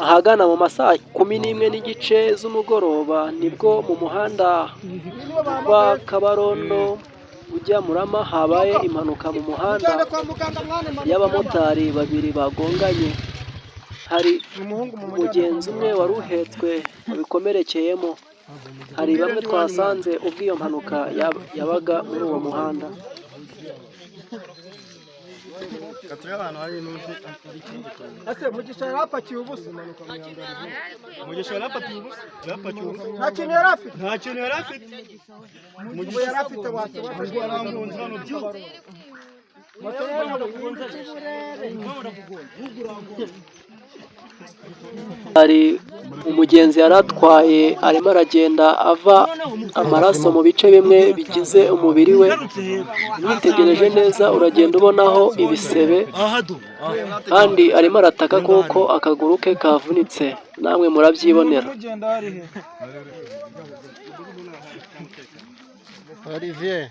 Ahagana mu masaa 11:30 z'umugoroba nibwo mu muhanda uva Kabarondo ujya Murama habaye impanuka mu muhanda y'abamotari babiri bagonganye. Hari umugenzi umwe wari uhetswe wabikomerekeyemo. Hari bamwe twasanze ubwo iyo mpanuka yabaga muri uwo muhanda. Ese Mugisha yari apakiye ubusa? Mugisha yari apakiye ubusa? Yari apakiye ubusa. Nta kintu yari afite. Nta kintu yari afite. Mugisha yari afite wase Ubwo yarangunze hano byuka. Hari umugenzi yari atwaye arimo aragenda ava amaraso mu bice bimwe bigize umubiri we. Witegereje neza uragenda ubonaho ibisebe kandi arimo arataka kuko akaguru ke kavunitse, namwe murabyibonera. Olivier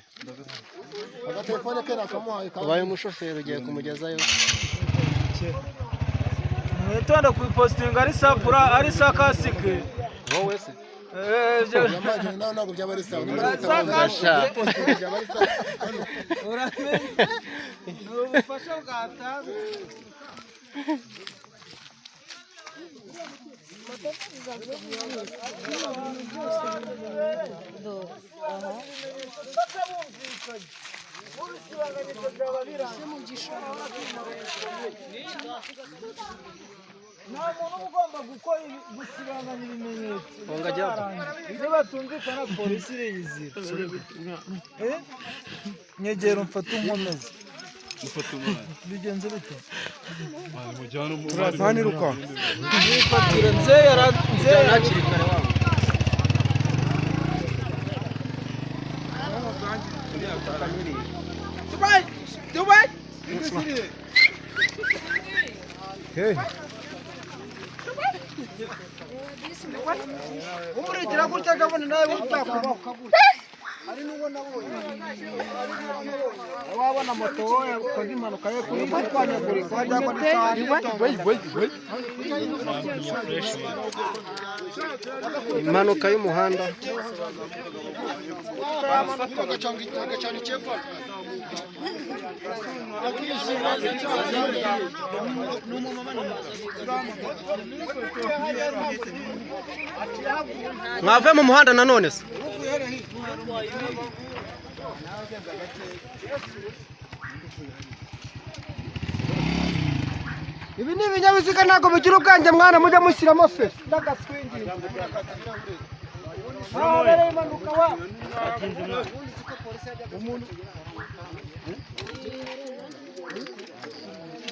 ubaye umushoferi ugiye kumugezayo. Mwitonde kuyipositinga ari sa pura ari sa kasike. Wowe se ntabwo byaba ari sawa. Ni ubufasha bwatanzwe. Nta muntu uba ugomba gukora gusibanganya ibimenyetso. Iyo batumvikana polisi iriyizira. Nyegera umfate unkomeze. Bigenze bite? Turazaniruka. Nifatire nzeya Hakiri kare wabo. Dubai! Umurigira gutya gabone nawe utakubaho. Hari n'uwo nabonye. Wabona moto wowe ukoze impanuka ye kuri kwanyagurika wajya ko Impanuka y'umuhanda. Mwave mu muhanda nanone se. Ibi ni ibinyabiziga ntabwo bigira ubwenge mwana mujya mushyiramo fe ndagaswingi. Habereye impanuka wa.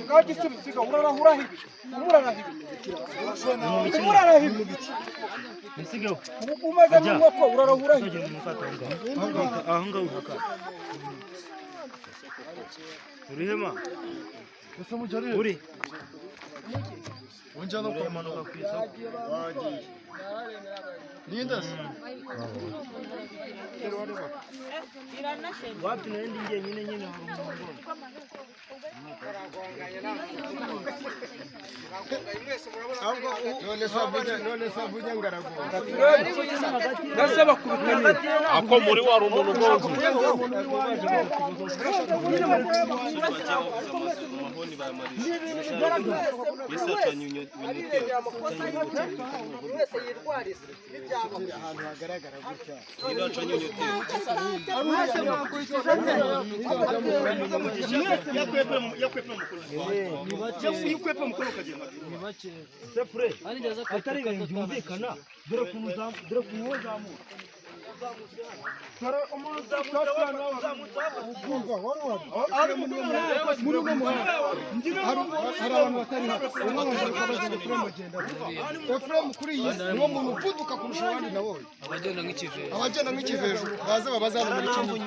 Ngaho igisubizo urarahura hibi. Umurara hibi. Umurara hibi. Umeze nk'inkoko urarahura hibi. Aho ngaho uhaka. Urihema. Uri. Uremanuka ku isoko. Wapi naendi njyenyine nyine hari umuntu Ako muri wari umuntu ugonze. Yakwepa mkono ukagenda. Atari ibintu byumvikana. Dore ukuntu uzamuka, dore ukuntu wowe uzamuka. Muri uno muhanda hari abantu batari hano. Umwe abanza kubaza Efuremu agenda. Efuremu kuri iyi si niwo muntu uvuduka kurusha abandi nabonye. Abagenda nk'ikiveju baze babaze hano muri kimwe.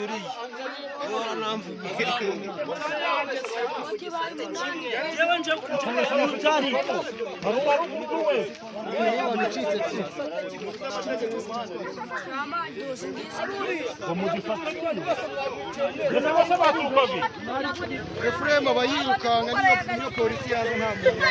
Efuremu aba yirukanka niyo polisi yaza nta muntu.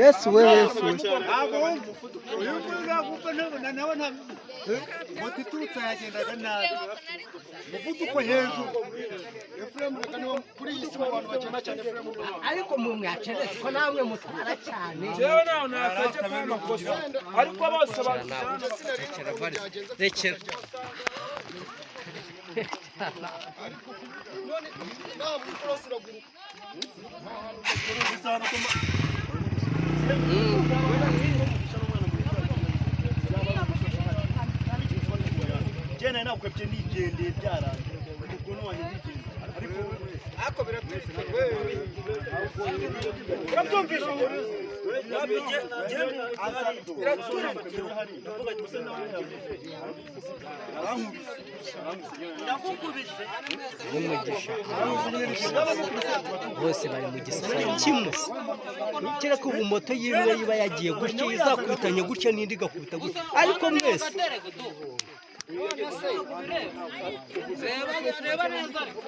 Yesu we, Yesu we. Ntabwo wumva uyu nguyu, ntabwo wumva, ntabona nawe, ntabwo moto iturutse yagendaga nabi, umuvuduko hejuru. Efuremu, reka, niwo kuri iyi si mu bantu bagenda cyane, Efuremu ni uwa. Ariko mu mwaceretse ko namwe mutwara cyane. Jewe nawe nakaje kuba amakosa, ariko bose babisana. Rekera. Ariko none ntabwo ikorosi iraguruka. Njye nari nakwepye nigendeye, byarangiye umukono wanjye ndigendeye, ariko Ariko biraturika we. Urabyumvisha? N'umugisha bose bari mu gisata kimwe, kereka ubu moto yiwe iba yagiye gutya izakubitanye gutya n'indi igakubita gutya, ariko mwese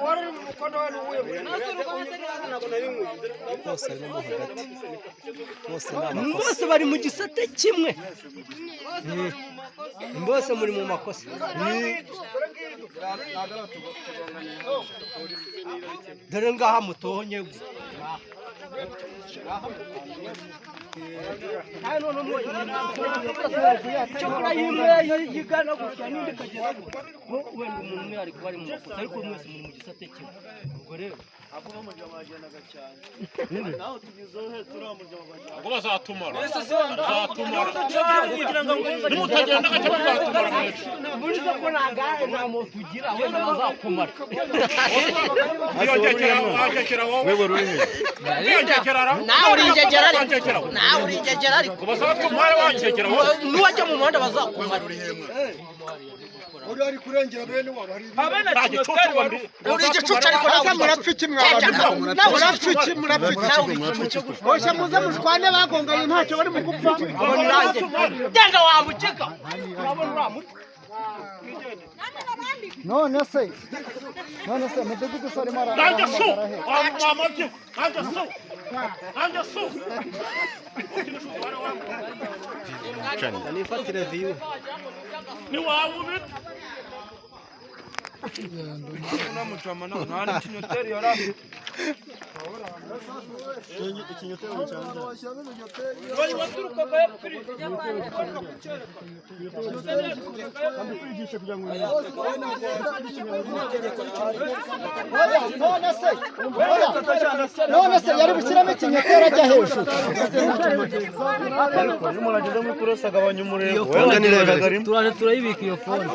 Wari uri mu mukono we ni uwuhe? Bose harimo mo hagati, bose ni amakosa. Bose bari mu gisate kimwe. Bose muri mu makosa. Dore ngaha mutonye. Cyokora imwe yigana gutya n'indi ikagera gutya, wenda umuntu umwe ari kuba ari mu makosa, ariko mwese muri mu gisate kimwe, ubwo rero Ubwo bazatumara, bazatumara nimutagenda gake, bazatumara mwese. Buriza ko nta gare, nta moto ugira, wenda bazakumara. Wangekera wowe, wangekera ra. Nawe uri ingegera ariko. Wangekera wowe. Nawe uri ingegera ariko. Bazatumara, wangekera wowe. Nuwajya mu muhanda bazakumara. Uri ari kurengera bene wabo hari Habe na kinyoteri wari Uri igicucu ariko nawe. Ese murapfa iki mwabantu? Murapfa iki? Murapfa iki? Osha, muze mushwane, bagonganye ntacyo bari mu gupfa. Urabona urangiye, genda wamukeka, urabona uriya mutwe. None se mudugudu se arimo Nanjye su arahamagara he? wamabye, nanjye su, nanjye su. Nifatire viyu. Ni wawe ubita. Nta n'ikinyoteri yari afite. Wari waturukaga hepfo. Oya, none se, oya, none se yari bushyiramo ikinyoteri ajya hejuru? Iyo umuntu ageze muri kurose agabanya umurego. Turaje turayibika iyo fone.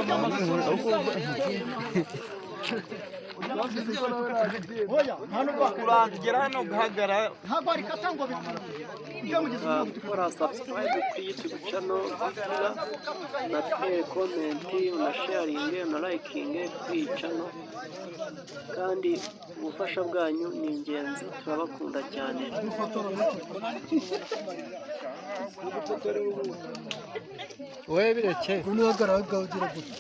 Oya, nta nubwo Uragera hano ugahagarara. Ntabwo arikata ngo ibyo mugize. Gukora subscribe kuri YouTube channel Vickula, unatere comment, unasharinge, unalikinge kuri iyi channel, kandi ubufasha bwanyu ni ingenzi, turabakunda cyane. Wowe bireke. Unuhagarara bwawe ugira gutya.